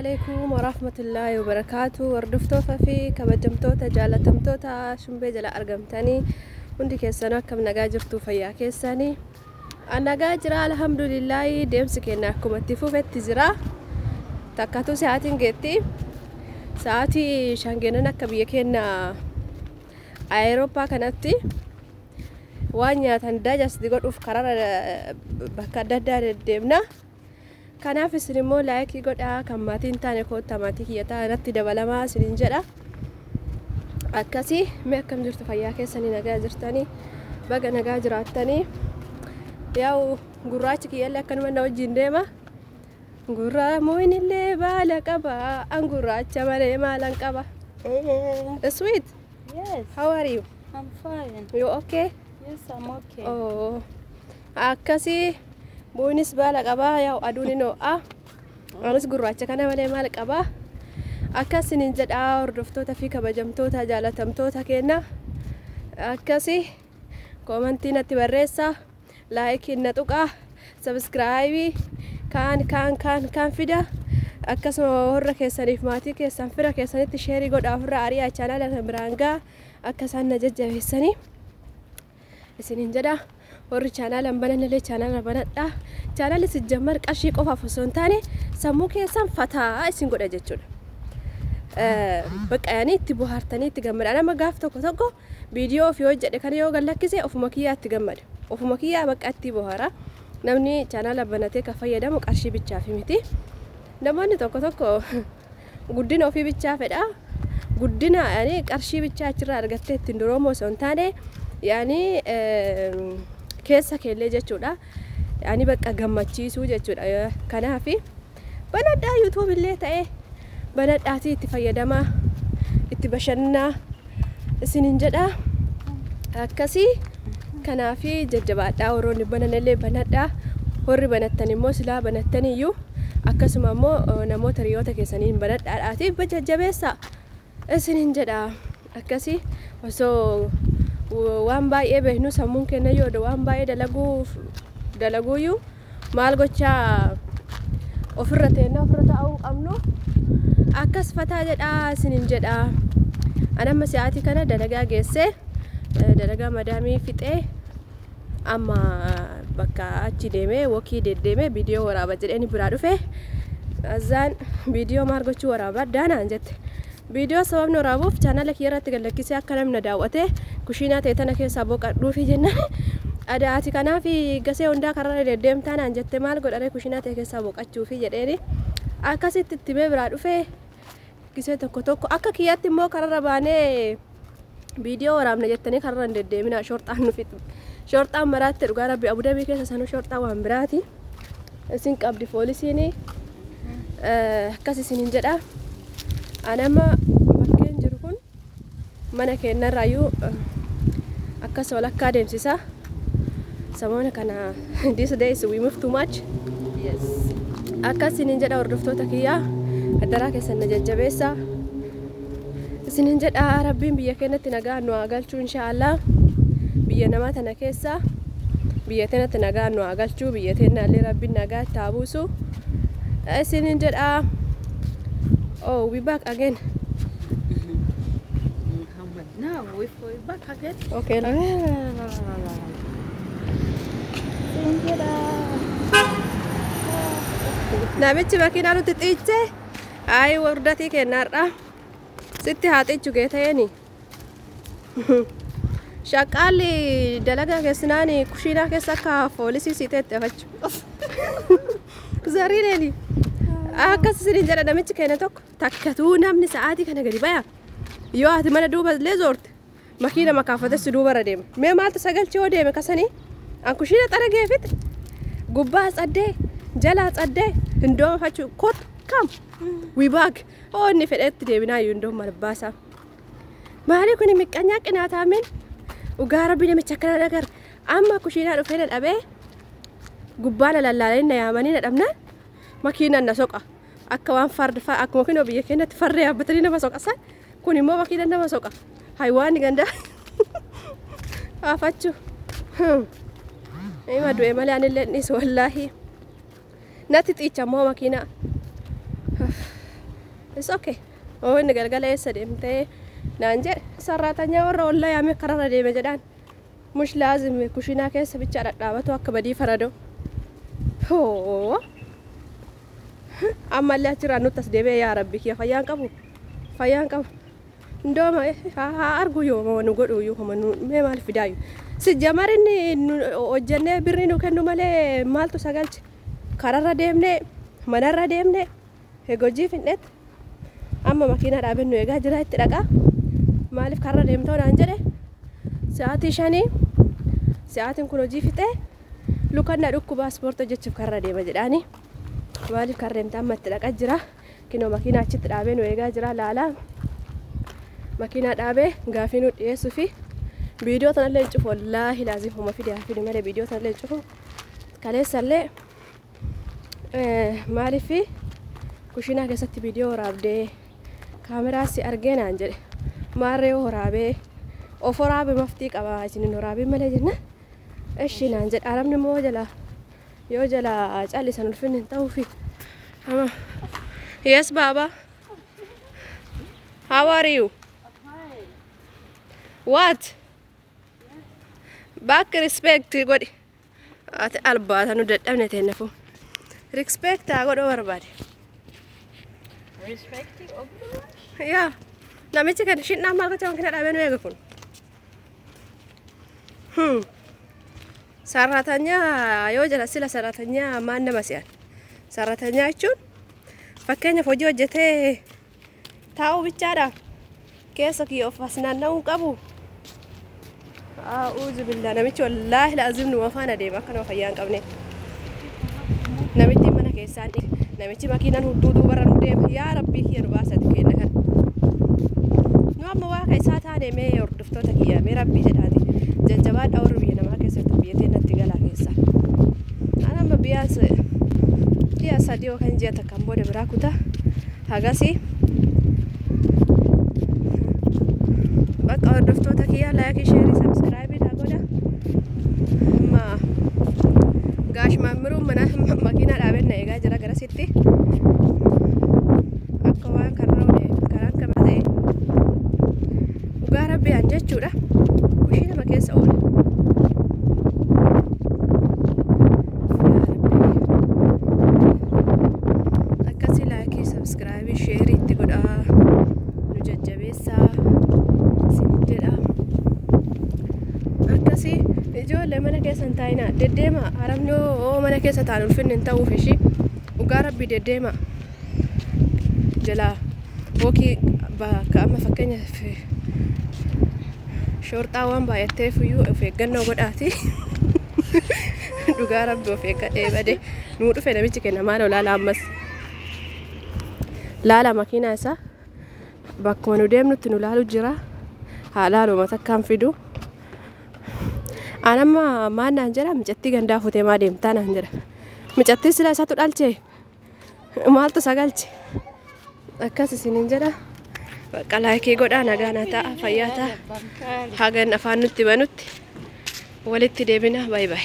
Alaikum warahmatullaahi wabarakaatu. Hordoftoota fi kabajamtoota jaalatamtoota Shumbee jala argamtanii hundi keessanuu, akkam nagaa jirtu? Fayyaa keessanii? Nagaa jira, alhamdulillaahi. Deemsi keenya akkuma itti fufetti jira. Takkatu sa'aatiin geetti. Sa'aatii 5 geennan akka biyya keenya Awurooppaa kanatti waan nyaatan digest godhuuf karaa bakka adda addaa deddeemna. Kanaaf isin immoo like godhaa, kan maatii hin taane koottaa maatii kiyya ta'anatti dabalamaa isinin jedha. Akkasii mee, akkam jirtu? Fayyaa keessanii? Nagaa jirtanii? Baga nagaa jiraattanii. Yaa'u gurraachi kiyyallee akkanuma na wajjin deema. Gurraamuun illee baala qaba, an gurraacha malee maalan qaba. Sweet. Yes. How are you? I'm fine. You okay? Yes, I'm okay. Oh. Akkasii buunis baala qabaa, yaa'u aduun hin ho'a. Anis gurraacha kana malee maal qabaa? Akkasiniin jedhaa, hordoftoota fi kabajamtoota jaalatamtoota keenya. Akkasii comment natti barreessaa, like na tuqaa, subscribe kaan kaan kaan kaan fida. Akkasuma warra keessaniif, maatii keessan, fira keessanitti share godhaa, ofirraa ari'aa, chaanaala kan biraan gaa, akka isaan na jajjabeessanii isiniin jedha. Warri chaanaala hin banannellee chaanaala banadhaa. Chaanaalli sijjammar qarshii qofaaf osoo hin taane sammuu keessan fataa isin godha jechuudha. Bakka yaanii itti bohaartanii itti gammada. Nama gaaf tokko tokko viidiyoo ofii hojjedhe kana yoo gallakkise ofuma kiyyaa itti gammada. Ofuma kiyyaa bakka itti bohaara. Namni chaanaala banatee kan fayyadamu qarshii bichaaf miti. Namoonni tokko tokko guddina ofii bichaa fedha. Guddina yaanii qarshii bichaa achirraa argattee ittiin duroomu osoo hin taane yaanii keessa keellee jechuudha. Yaanii bakka gammachiisuu jechuudha. Kanaaf banadhaa, YouTube illee ta'e banadhaatii itti fayyadamaa, itti bashannanaa isiniin jedha. Akkasii kanaaf jajjabaadhaa, warroonni bananillee banadhaa, warri banattan immoo silaa banattaniyyuu akkasuma immoo namoota hiriyoota keessaniin banadhaadhaatiif jajjabeessaa isiniin jedha. Akkasii osoo waan baay'ee beeknu sammuun keenya yoo waan baay'ee dalaguuyyuu maal gochaa ofirra teennaa ofirra taa'uu hin qabnu. Akkas fataa jedhaa isiniin jedha. Ani amma sa'aatii kana dalagaa geessee, dalagaa madaamii fixee, amma bakka achi deemee walk deddeemee viidiyoo waraaba jedheen biraa dhufe. Azaan viidiyoo maal gochuu waraaba daanaan jette. Viidiyoo sababni waraabuuf chaanala kiyya irratti gallakkisee akka namni daawwate kushiinaa ta'e tana keessaa boqadhuufi jennaan. Adaati kanaaf gasee hundaa kararra deddeemtaa naan jette, maal godhare kushiinaa ta'e keessaa boqachuufi jedheeni. Akkasitti itti mee biraa dhufe. Gisee tokko tokko akka kiyyaatti immoo kararra baanee viidiyoo waraabna jettanii kararra hin deddeemina, shorxaan nu fixu. Shorxaan maraatti, dhugaa rabbi, Abudabii keessa sanuu shorxaa waan biraati. Isin qabdi poolisiin, akkas isiniin jedha. Ani amma bakkeen jiru kun mana keenyarraayyuu akkas walakkaa deemsisa. Samoona kana these days we move too much. Yes. Akkas isiniin jedha, hordoftoota kiyyaa, addaraa keessan na jajjabeessa. Isiniin jedha, rabbiin biyya keenyatti nagaa nu haa galchuu inshaallah. Biyya namaa tana keessa biyya teenyatti nagaa nu haa galchuu, biyya teenyallee rabbiin nagaa itti haa buusu. Isiniin jedha. Oh, we back again. Muhammad. Now we we back again. Okay. Isiniin jedha. Namichi makiinaa nutti xiiche. Ayi, wardatii kennaadha. Sitti haa xiichu geeta'eeni. Shaqqaalli dalagaa keessinaan kushiinaa keessa akka foolisii siiteetti afachu. Zariileeni. Akkas isiniin jedha, namichi keenya tokko takkatuu namni sa'aatii kana gadi baya. Yoo ati mana duuba illee zoorte makiina makaafates duubarra deema. Mee maaltu sagalchi yoo deeme kasanii an kushiina xaragee fixe, gubbaa tsaddee jalaa tsaddee hindooma fachuu kot kam we back oo inni fedhetti deebinaa iyyuu hindooma malbaasaa. Maali kuni miqqanyaa qinaataamin, dhugaa rabbi namicha akkana dhagar amma kushiinaa dhufee na dhabee, gubbaa na lallaalanii na yaamanii na dhabnaan makiinaan na soqa, akka waan farda akkuma kinoo biyya keenyatti farda yaabbatanii nama soqasan, kun immoo makiinaan nama soqa, haywaanni gandaa haafachu. Ima du'e malee anillee dhiisu, wallaahi natti xiicha immoo makiinaa. It's okay. Oo inni galgala eessa deemtee naan jedhe sarraatanyaa warra ollaa yaamee kararra deeme jedhaan. Mush laazim kushinaa keessa bichaa dhadhaabatu akka badii faradoo. Hoo. Ammallee achirraa nutti as deebi'e yaa rabbi kiyya fayyaan qabu. Fayyaan qabu. Ndooma haa argu yoo nu godhu yoo nu mee maal fidaayu. Si jamarinni hojjennee birri nu kennu malee maaltu sagalche. Kararra deemnee manarra deemnee hojii finneet amma makiinaa dhaabennu eegaa jira itti dhaqaa. Maaliif karra deemtoo naan jedhe sa'aatii 5 sa'aatiin kun hojii fixee lukanna dhukkuba ispoortii hojjechuuf karra deema jedhaani. Maaliif karra deemtee amma itti dhaqaa jira. Kinoo makiinaa achitti dhaabee nu eegaa jira laalaa. Makiinaa dhaabee gaafii nu dhiyeessuu fi viidiyoo tanallee hin cufu wallaahi laazim homa fide haa fidu malee viidiyoo tanallee hin cufu. Kaleessallee maaliif kushinaa keessatti viidiyoo waraabdee kaameraa si argee naan jedhe maarree waraabee of waraabe maftii qaba isin hin waraabin malee jenna. Eshi naan jedhe arabni immoo jala yoo jala callisan ulfinni hin ta'uufi. Yes baba. How are you? What? Back respect godhi. Ati albaata nu dadhabne teennafu. Respect haa godhuu barbaade. Respecting of Yaa. Namichi kan shinnaa maal gochaa makiina dhaabee nu eega kun. Sarratanyaa yoo jala sila sarratanyaa maan nama si'an. Sarratanyaa jechuun fakkeenyaaf hojii hojjetee taa'uu bichaadha. Keessa kiyya of as naanna'uu qabu. A'uuzu billaa namichi wallaahi laazim numa faana deema akka nama fayyaa hin qabne. Namichi mana keessaan namichi makiinaan hudduu duubarra nu deema yaa rabbii kiyya nu baasati kenna kana. Nu amma waaqa isaa taane mee hordoftoota kiyya mee rabbii jedhaati jajjabaadha warri biyya namaa keessatti biyya teenyatti galaa keessa. Ani amma biyya ji'a 3 yookaan ji'a takkaan booda biraa kutaa hagasii. Bakka hordoftoota kiyya like share subscribe haa godha. Amma gaash maammiruun mana makiinaa dhaabeen na eegaa jira garasitti. Akka waan karra karaan kama ta'e dhugaa rabbi an jechuudha. Kushiinama keessa oola. Akkasii like subscribe share itti godhaa nu jajjabeessaa isinin jedha. Akkasii ijoollee mana keessa hin taa'inaa deddeema haramni oo mana keessa taa'an ulfinni hin ta'uuf ishii dhugaa rabbi deddeema jalaa bookii bakka amma fakkeenyaaf shoorxaa waan baay'atteef iyyuu of eeggannoo godhaati. Dhugaa rabbi of eeggadhee bade nuu dhufe namichi kenna maal olaala ammas. Laala makiinaa isaa bakkuma nu deemnutti nu laalu jira. Haa laaluma takkaan fidu. An amma maal naan jedha micattii gandaa fuutee maa deemtaa naan jedha. Micattii sila isatu dhalche maaltu sagalche akkas isiniin jedha. Bakka like godhaa nagaa naa ta'a fayyaa ta'a. Hagan afaan nutti banutti walitti deebina bye bye.